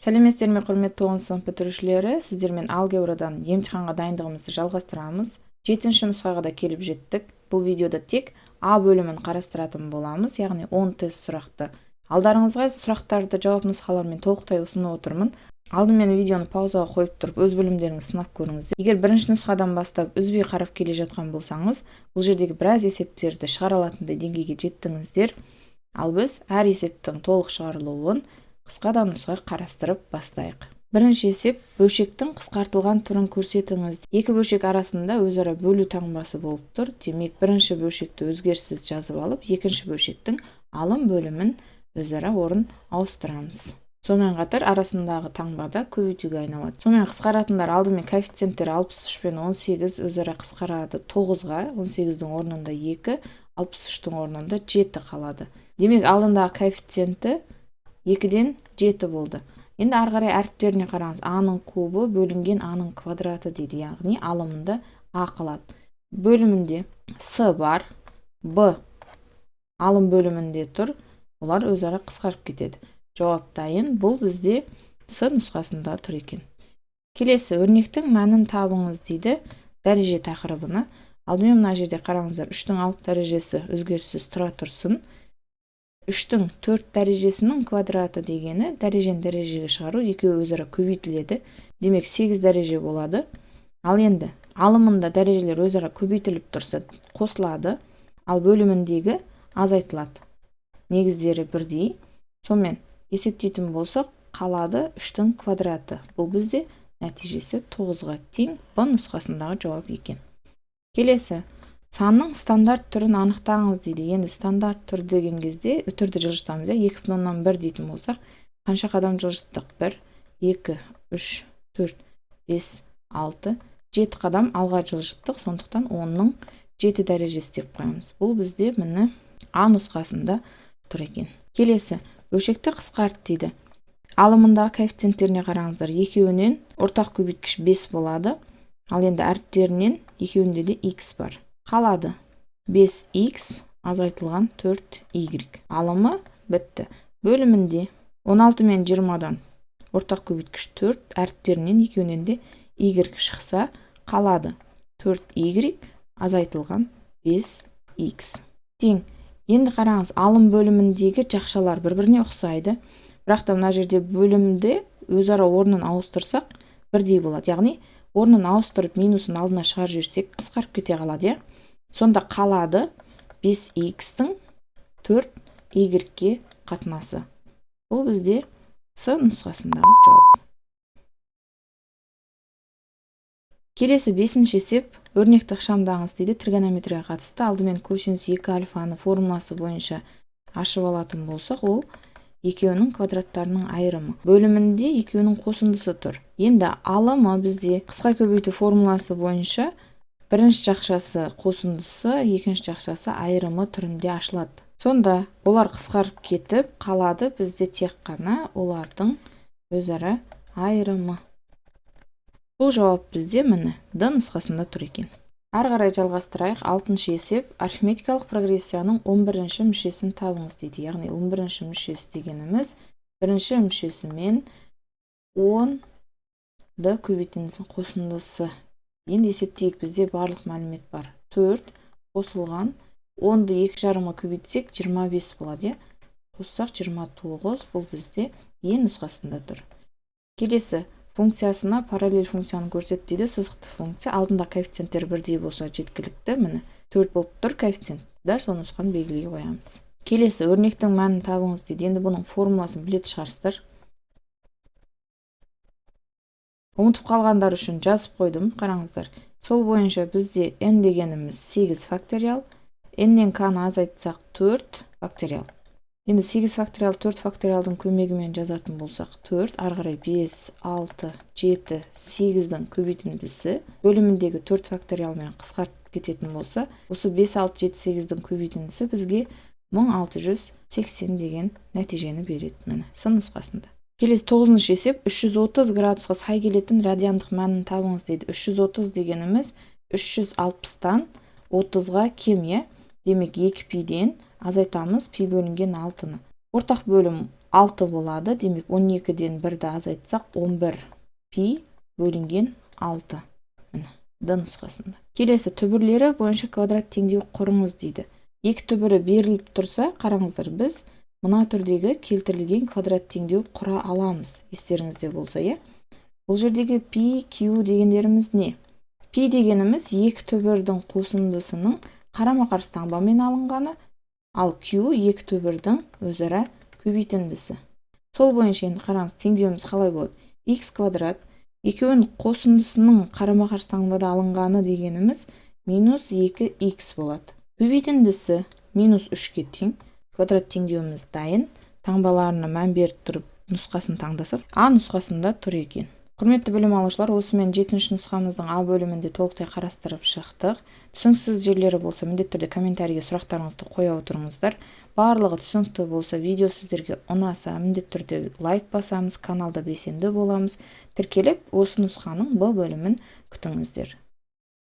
Сәлеметсіздер ме, құрметті 10 сынып бітірушілері? Сіздермен алгебрадан емтиханға дайындығымызды жалғастырамыз. 7-ші нұсқаға да келіп жеттік. Бұл видеода тек А бөлімін қарастыратын боламыз, яғни 10 тест сұрақты. Алдарыңызға сұрақтарды жауап нұсқаларымен толықтай ұсынып отырмын. Алдымен видеоны паузаға қойып тұрып, өз білімдеріңізді сынап көріңіздер. Егер бірінші нұсқадан бастап үзбей қарап келе жатқан болсаңыз, бұл жердегі біраз есептерді шығара алатындай деңгейге жеттіңіздер. Ал біз әр есептің толық шығарылуын қысқа да нұсқа қарастырып бастайық. Бірінші есеп: бөлшектің қысқартылған түрін көрсетіңіз. Екі бөлшек арасында өзара бөлу таңбасы болып тұр. Демек, бірінші бөлшекті өзгеріссіз жазып алып, екінші бөлшектің алым бөлімін өзара орын ауыстырамыз. Сонымен қатар арасындағы таңбада көбейтуге айналады. Сонымен қысқаратындар алдымен коэффициенттер 63 пен 18 өзара қысқарады 9-ға, 18-дің орнында 2, 63-тің орнында 7 қалады. Демек, алдындағы коэффициенті 2-ден 7 болды. Енді ары қарай әріптеріне қараңыз. А-ның кубы бөлінген А-ның квадраты дейді, яғни алымында А қалады. Бөлімінде С бар, Б алым бөлімінде тұр. Олар өзара қысқарып кетеді. Жауап дайын. Бұл бізде С нұсқасында тұр екен. Келесі өрнектің мәнін табыңыз дейді дәреже тақырыбына. Алдымен мына жерде қараңыздар, 3-тің 6 дәрежесі өзгеріссіз тұра тұрсын. 3-тің 4 дәрежесінің квадраты дегені дәрежені дәрежеге шығару, екеуі өзара көбейтіледі. Демек, 8 дәреже болады. Ал енді алымында дәрежелер өзара көбейтіліп тұрса қосылады, ал бөліміндегі азайтылады. Негіздері бірдей. Сонымен есептейтін болсақ, қалады 3-тің квадраты. Бұл бізде нәтижесі 9-ға тең, Б нұсқасындағы жауап екен. Келесі санның стандарт түрін анықтаңыз дейді. Енді стандарт түр деген кезде үтірді жылжытамыз, 2,1 дейтін болсақ, қанша қадам жылжыттық? 1, 2, 3, 4, 5, 6, 7 қадам алға жылжыттық, сондықтан 10-ның 7 дәрежесі деп қоямыз. Бұл бізде міне А нұсқасында тұр екен. Келесі бөлшекті қысқарт дейді. Алымындағы коэффициенттеріне қараңыздар. Екеуінен ортақ көбейткіш 5 болады. Ал енді әріптерінен екеуінде де x бар. Қалады 5x азайтылған 4y. Алымы бітті. Бөлімінде 16 мен 20-дан ортақ көбейткіш 4, әріптерінен екеуінен де y шықса, қалады 4y азайтылған 5x тең. Енді қараңыз, алым бөліміндегі жақшалар бір-біріне ұқсайды. Бірақ та мына жерде бөлімде өзара орнын ауыстырсақ бірдей болады. Яғни орнын ауыстырып минусын алдына шығарып жіберсек қысқарып кете қалады, иә? Сонда қалады 5x-тің 4y-ге қатынасы. Бұл бізде С нұсқасындағы жауап. Келесі 5-ші есеп: өрнекті ықшамдаңыз дейді, тригонометрияға қатысты. Алдымен косинус 2 альфаны формуласы бойынша ашып алатын болсақ, ол екеуінің квадраттарының айырымы. Бөлімінде екеуінің қосындысы тұр. Енді алымы бізде қысқа көбейту формуласы бойынша бірінші жақшасы қосындысы, екінші жақшасы айырымы түрінде ашылады. Сонда олар қысқарып кетіп қалады, бізде тек қана олардың өзара айырымы. Бұл жауап бізде міне Д нұсқасында тұр екен. Ары қарай жалғастырайық. 6-шы есеп: арифметикалық прогрессияның 11-ші мүшесін табыңыз дейді. Яғни 11-ші мүшесі дегеніміз бірінші мүшесі мен 10-ды көбейтіндісінің қосындысы. Енді есептейік, бізде барлық мәлімет бар. 4 қосылған 10-ды 2,5-ға көбейтсек 25 болады, иә? Қоссақ 29, бұл бізде Е нұсқасында тұр. Келесі функциясына параллель функцияны көрсет дейді. Сызықты функция, алдында коэффициенттер бірдей болса жеткілікті. Міне 4 болып тұр коэффициент. Дәл сол нұсқаны белгілей қоямыз. Келесі өрнектің мәнін табыңыз дейді. Енді бұның формуласын білетін шығарсыздар. Ұмытып қалғандар үшін жазып қойдым, қараңыздар. Сол бойынша бізде n дегеніміз 8 факториал, n-нен k-ны азайтсақ 4 факториал. Енді 8 факториал 4 факториалдың көмегімен жазатын болсақ 4, ары қарай 5, 6, 7, 8-дің көбейтіндісі бөліміндегі 4 факториалмен қысқарып кететін болса, осы 5, 6, 7, 8-дің көбейтіндісі бізге 1680 деген нәтижені береді. Міне С нұсқасында. Келесі 9-шы есеп: 330 градусқа сай келетін радиандық мәнін табыңыз дейді. 330 дегеніміз 360-тан 30-ға кем, иә? Демек, 2 пиден азайтамыз пи бөлінген 6-ны. Ортақ бөлім 6 болады. Демек, 12-ден 1-ді азайтсақ, 11 пи бөлінген 6. Міне, Д нұсқасында. Келесі, түбірлері бойынша квадрат теңдеу құрыңыз дейді. Екі түбірі беріліп тұрса, қараңыздар, біз мына түрдегі келтірілген квадрат теңдеу құра аламыз. Естеріңізде болса, иә? Бұл жердегі пи, q дегендеріміз не? Пи дегеніміз екі түбірдің қосындысының қарама-қарсы таңбамен алынғаны, ал q екі түбірдің өзара көбейтіндісі. Сол бойынша енді қараңыз, теңдеуіміз қалай болады? X квадрат, екеуінің қосындысының қарама-қарсы таңбада алынғаны дегеніміз минус 2x болады. Көбейтіндісі минус 3-ке тең. Квадрат теңдеуіміз дайын. Таңбаларына мән беріп тұрып нұсқасын таңдасақ, А нұсқасында тұр екен. Құрметті білім алушылар, осымен жетінші нұсқамыздың А бөлімінде толықтай қарастырып шықтық. Түсініксіз жерлері болса, міндетті түрде комментарийге сұрақтарыңызды қоя отырыңыздар. Барлығы түсінікті болса, видео сіздерге ұнаса, міндетті түрде лайк басамыз, каналда белсенді боламыз. Тіркеліп, осы нұсқаның Б бөлімін күтіңіздер.